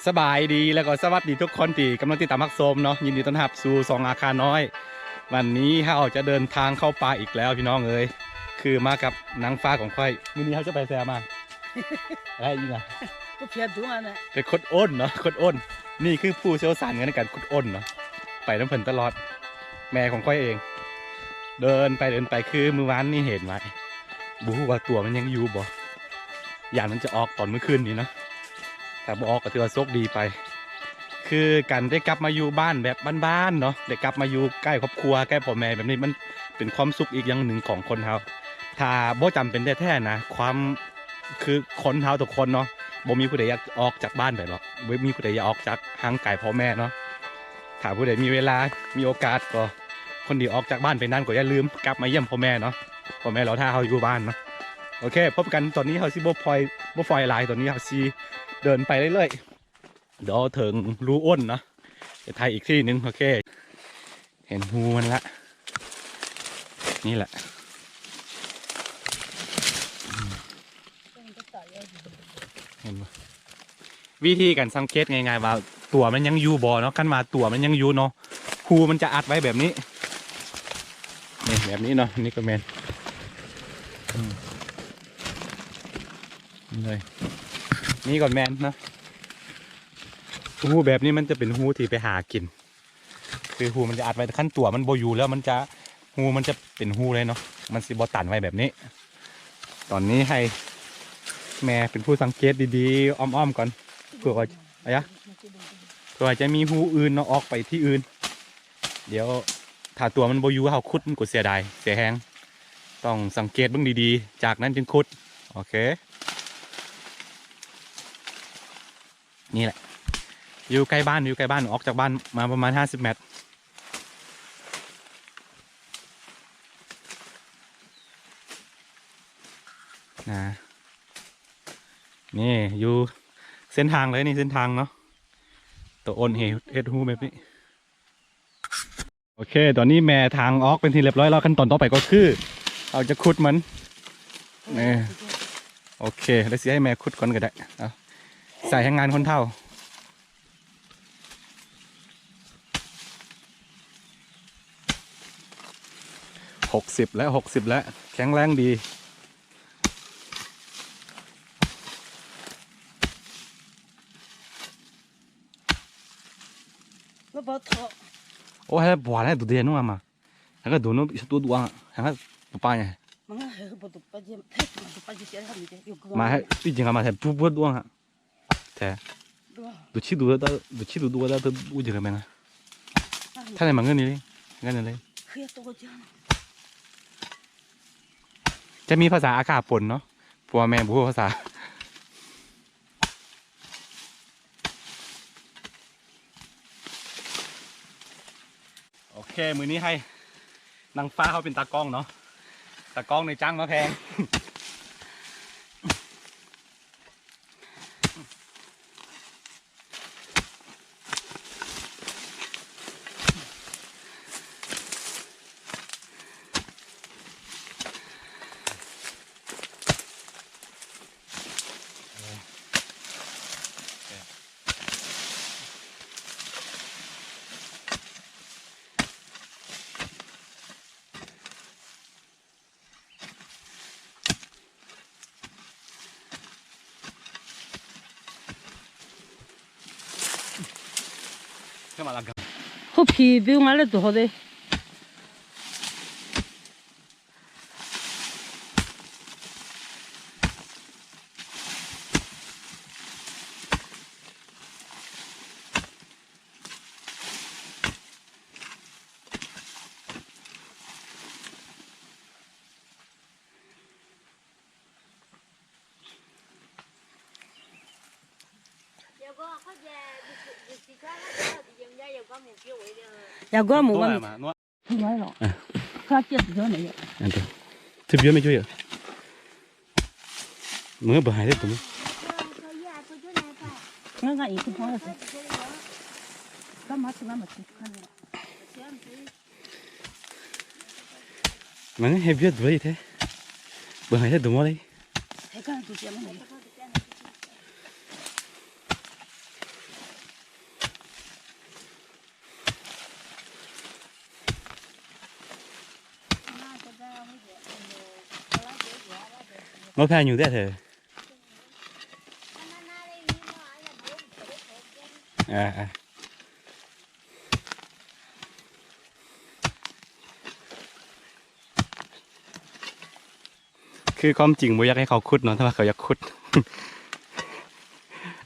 ສະບາຍດີ ແລ້ວກໍສະຫວັດດີທຸກຄົນທີ່ກຳລັງຕິດຕາມຮັບຊົມເນາະ, ຍິນດີຕ້ອນຮັບສູ່ຊ່ອງອາຄານ້ອຍ. ວັນນີ້ເຮົາຈະເດີນທາງເຂົ້າປ່າອີກແລ້ວພີ່ນ້ອງເອີຍ, ຄືມາກັບນາງຟ້າຂອງຂ້ອຍ. ມື້ນີ້ເຮົາຈະໄປໃສມາ? ໄດ້ອີກນະ? ກໍເພຍຕົວນະ. ໄປຂຸດອົນເນາະ, ຂຸດອົນ. ນີ້ຄືຜູ້ຊ່ຽວຊານໃນການຂຸດອົນເນາະ, ໄປນຳເພິ່ນຕະຫຼອດ. ແມ່ຂອງຂ້ອຍເອງ. ເດີນໄປເດີນໄປ ຄືມື້ວານນີ້ເຫັນໄວ້ ບໍ່ຮູ້ວ່າຕົວມັນຍັງຢູ່ບໍ່, ຢ້ານມັນຈະອອກຕອນມື້ຄືນນີ້ເນາະ. ຖ້າບໍ່ອອກກໍຖືວ່າໂຊກດີໄປ. ຄືການໄດ້ກັບມາຢູ່ບ້ານແບບບ້ານໆເນາະ, ໄດ້ກັບມາຢູ່ໃກ້ຄອບຄົວ ໃກ້ພໍ່ແມ່ແບບນີ້ ມັນເປັນຄວາມສຸກອີກຢ່າງໜຶ່ງຂອງຄົນເຮົາ. ຖ້າບໍ່ຈຳເປັນແທ້ໆນະ, ຄວາມ ຄືຄົນເຮົາທຸກຄົນເນາະ, ບໍ່ມີຜູ້ໃດຢາກອອກຈາກບ້ານໄປດອກ, ບໍ່ມີຜູ້ໃດຢາກອອກຈາກຮ່າງກາຍພໍ່ແມ່ເນາະ. ຖ້າຜູ້ໃດມີເວລາ ມີໂອກາດ ກໍຄົນທີ່ອອກຈາກບ້ານໄປນັ້ນ ກໍຢ່າລືມກັບມາຢ້ຽມພໍ່ແມ່ເນາະ, ພໍ່ແມ່ລໍຖ້າເຮົາຢູ່ບ້ານເນາະ. ໂອເຄ ພົບກັນ. ຕອນນີ້ເຮົາຊິບໍ່ປ່ອຍ ບໍ່ປ່ອຍຫຼາຍ, ຕອນນີ້ເຮົາຊິເດີນໄປເລື້ອຍໆ ດຽວເຖິງຮູອົນເນາະ, ຈະຖ່າຍອີກທີ່ໜຶ່ງ. ໂອເຄ ເຫັນຮູມັນລະ, ນີ້ແຫຼະ ເຫັນບໍ່? ວິທີການສັງເກດງ່າຍໆວ່າຕົວມັນຍັງຢູ່ບໍ່ເນາະ, ຄັນວ່າຕົວມັນຍັງຢູ່ເນາະ ຮູມັນຈະອັດໄວ້ແບບນີ້ ນີ້ ແບບນີ້ເນາະ. ນີ້ກໍແມ່ນ ອືມ ນີ້ເລີຍ ນີ້ກໍແມ່ນເນາະ. ຮູແບບນີ້ມັນຈະເປັນຮູທີ່ໄປຫາກິນ, ຄືຮູມັນຈະອັດໄວ້, ຄັນຕົວມັນບໍ່ຢູ່ແລ້ວ ມັນຈະ ຮູມັນຈະເປັນຮູເລີຍເນາະ, ມັນຊິບໍ່ຕັນໄວ້ແບບນີ້. ຕອນນີ້ໃຫ້ແມ່ເປັນຜູ້ສັງເກດດີໆ ອ້ອມໆກ່ອນ ເພື່ອວ່າ ອາຍະ ເພື່ອວ່າຈະມີຮູອື່ນເນາະ ອອກໄປທີ່ອື່ນ. ດຽວຖ້າຕົວມັນບໍ່ຢູ່ ເຮົາຂຸດມັນກໍເສຍດາຍ ເສຍແຮງ. ຕ້ອງສັງເກດເບິ່ງດີໆ ຈາກນັ້ນຈຶ່ງຂຸດ. ໂອເຄ ນີ້ແຫຼະ ຢູ່ໃກ້ບ້ານ ຢູ່ໃກ້ບ້ານ, ອອກຈາກບ້ານມາປະມານຫ້າສິບແມັດນະ. ນີ້ຢູ່ເສັ້ນທາງເລີຍ ນີ້ເສັ້ນທາງເນາະ, ໂຕໂອນເຮັດ ເຮັດຮູແບບນີ້. ໂອເຄ ຕອນນີ້ແມ່ທາງອອກເປັນທີ່ຮຽບຮ້ອຍແລ້ວ, ຂັ້ນຕອນຕໍ່ໄປກໍຄືເຮົາຈະຂຸດມັນ. ເອີ ໂອເຄ ແລ້ວຊິໃຫ້ແມ່ຂຸດກ່ອນກໍໄດ້. ເອົາ ໃສ່ແຮງງານຄົນເຖົ້າ ຫົກສິບແລ້ວ ຫົກສິບແລ້ວ ແຂງແຮງດີ. ໂອ້ ໃຫ້ບວນໃຫ້ໂດເດນອອກມາ ໃຫ້ກະໂດນໂນດອີສະຕູດວງ ໃຫ້ປາຍ ມາໃຫ້ ທີ່ຈິງມາໃຫ້ບວນດວງ ແທ້ ດູຊິດູ ດູຊິດູ ດູວ່າເດີ ອູຈິງແມ່ນ ຖ້າໄດ້ມາເງິນນີ້ເລີຍ ເງິນນີ້ເລີຍ ຈະມີພາສາອາກາປົນເນາະ ເພາະວ່າແມ່ບໍ່ຮູ້ພາສາ. ໂອເຄ ມື້ນີ້ໃຫ້ນາງຟ້າເຮົາເປັນຕາກ້ອງເນາະ ຕາກ້ອງນີ້ຈ້າງມາແພງ. ໂຫ ຜີບິວງານເລີຍໂຕເຮົາເດ້. Mane, he biya duwai the. Bahaya dumo lai. He ka du siya mane. ບໍ່ພາຢູ່ເດີເທີ. ອ່າ ຄືຄວາມຈິງບໍ່ຢາກໃຫ້ເຂົາຂຸດເນາະ ແຕ່ວ່າເຂົາຢາກຂຸດ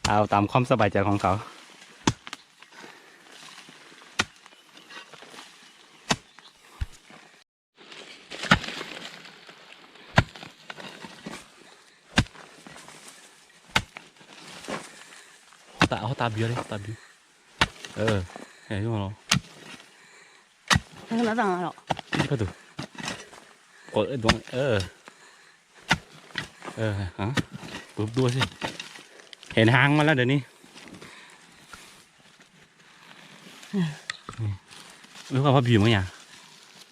ເອົາຕາມຄວາມສະບາຍໃຈຂອງເຂົາ. ຕາ ເອົາຕາບຽວເລີຍ ຕາບຽວ. ເອີ ເຫັນຢູ່ເນາະ. ເອີ ເອີ ຫາ ປຶບດູຊິ ເຫັນຫາງມັນແລ້ວດຽວນີ້. ເອີ ເອີ ວ່າພະບີມາຫຍັງ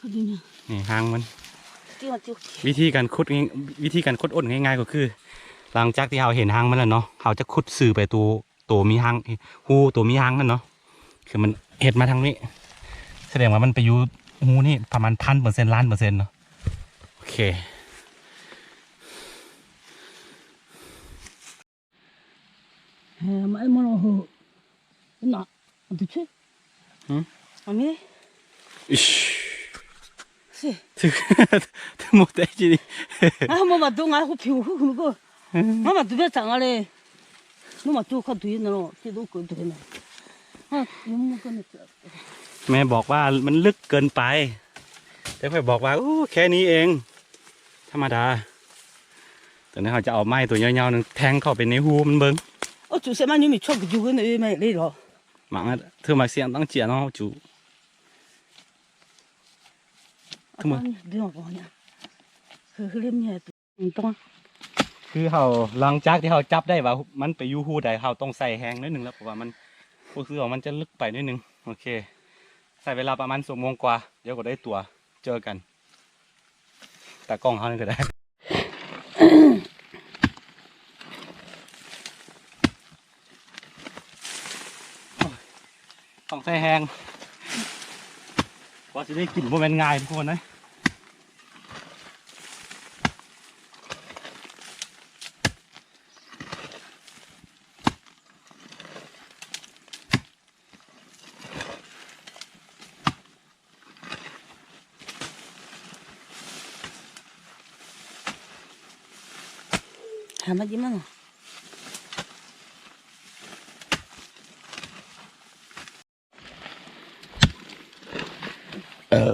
ພະບີມາຫຍັງ ນີ້ຫາງມັນ. ວິທີການຂຸດ ວິທີການຂຸດຄົ້ນງ່າຍໆ ກໍຄື ຫຼັງຈາກທີ່ເຮົາເຫັນຫາງມັນແລ້ວເນາະ ເຮົາຈະຂຸດຊື່ໄປໂຕ ໂຕມີຫາງ ຮູໂຕມີຫາງນັ້ນເນາະ ຄືມັນເຮັດມາທາງນີ້ ສະແດງວ່າມັນໄປຢູ່ຮູນີ້ປະມານພັນເປີເຊັນ ລ້ານເປີເຊັນເນາະ. ໂອເຄ. ເອີ ມາ ມາ ໂອ້ໂຫ ໜ້າ ອັນທີ່ ຫຶ ອັນນີ້ ອິຊ ຊິ ໂມເຕຈິນີ້ ອາ ໂມມາດູງາ ຄູຜິວ ຄູ ມາ ມາດູເບສັງອາເລ ໂມມາດູ ຄາດູຍນະໂລ ຊິດູເກີນໂຕເນາະ. ແມ່ບອກວ່າມັນລຶກເກີນໄປ ແຕ່ຂ້ອຍບອກວ່າ ໂອ້ ແຄ່ນີ້ເອງ ທຳມະດາ. ຕອນນີ້ເຮົາຈະເອົາໄມ້ຕົວຍາວໆ ໜຶ່ງແທງເຂົ້າໄປໃນຮູມັນເບິ່ງ. ໂອ້ ຈູເສມານີ້ມີຊອກຢູ່ເນ ເອີ ໄມ້ເລີຍເນາະ. ໝາກ ເທີໝາກສຽງຕັ້ງເຈຍເນາະ ຈູ ເອີ ຄື ຄືເລັມເນຍ ຄືເຮົາ ຫຼັງຈາກທີ່ເຮົາຈັບໄດ້ວ່າມັນໄປຢູ່ຮູໃດ ເຮົາຕ້ອງໃສ່ແຮງໜ້ອຍໜຶ່ງແລ້ວ ເພາະວ່າມັນ ຮູ້ສຶກວ່າມັນຈະລຶກໄປໜ້ອຍໜຶ່ງ. ໂອເຄ ໃຊ້ເວລາປະມານຊົ່ວໂມງກວ່າ ດຽວກໍໄດ້ຕົວ ເຈີກັນ. ຕາກ້ອງເຮົານີ້ກໍໄດ້ ຕ້ອງໃຊ້ແຮງ ກວ່າຊິໄດ້ກິນບໍ່ແມ່ນງ່າຍທຸກຄົນເອີຍ. ຫາມາກິນມັນ ເອີ.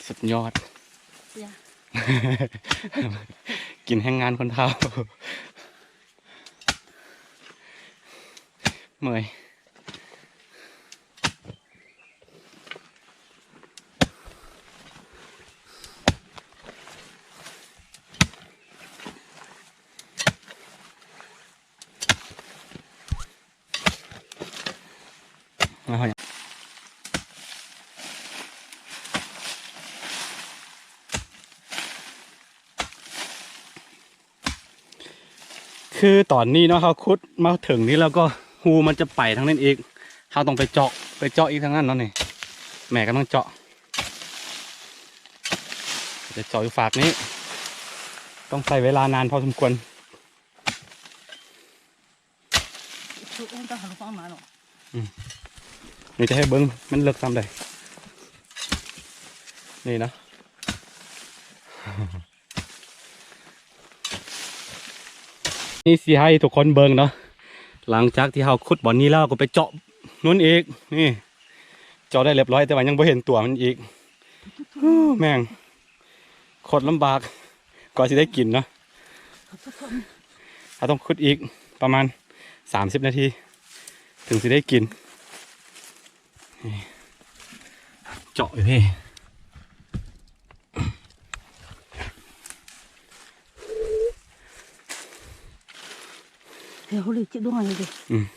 ສຸດຍອດ ກິນແຮງງານຄົນເຖົ້າ ເມື່ອຍ. ຄືຕອນນີ້ເນາະ ເຮົາຂຸດມາເຖິງນີ້ແລ້ວກໍຮູມັນຈະໄປທາງນັ້ນອີກ ເຮົາຕ້ອງໄປເຈາະ ໄປເຈາະອີກທາງນັ້ນເນາະ. ນີ້ແມ່ກຳລັງເຈາະ ຈະເຈາະຢູ່ຟາກນີ້ ຕ້ອງໃຊ້ເວລານານພໍສົມຄວນ. ນີ້ຈະໃຫ້ເບິ່ງມັນເລິກສ່ຳໃດ ນີ້ເນາະ. ນີ້ຊິໃຫ້ທຸກຄົນເບິ່ງເນາະ ຫຼັງຈາກທີ່ເຮົາຂຸດບ່ອນນີ້ແລ້ວ ກໍໄປເຈາະນັ້ນອີກ. ນີ້ເຈາະໄດ້ລຽບຮ້ອຍ ແຕ່ວ່າຍັງບໍ່ເຫັນຕົວມັນອີກ. ໂອ້ ແມ່ງ ໂຄດລຳບາກກວ່າຊິໄດ້ກິນເນາະ. ເຮົາຕ້ອງຂຸດອີກປະມານສາມສິບນາທີ ເຖິງຊິໄດ້ກິນ. ນີ້ ເຈາະຢູ່ພີ້. 야, 홀리 찌동하는데. 응.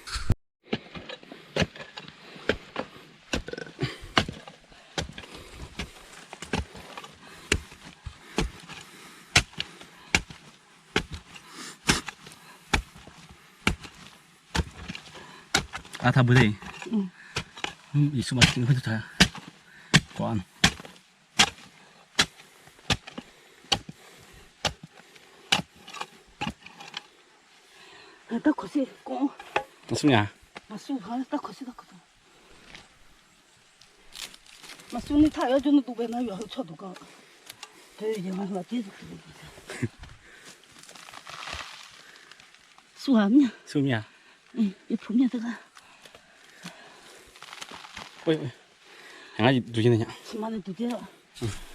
아, 다 못해. 응. 음, 이 수박 지금 해도 다. ቋ. 아, 딱 거시 꼭. 무슨이야? 아, 수, 아, 딱 거시, 딱 거시. 아, 수니 타요, 저는 또 왜나 요, 저도 가. 대 이제 막, 막, 계속. 수아미야. 수미야. 응, 이 품이야, 내가. 오이, 오이. 야, 이 누지네, 야. 수만의 두 개. 응.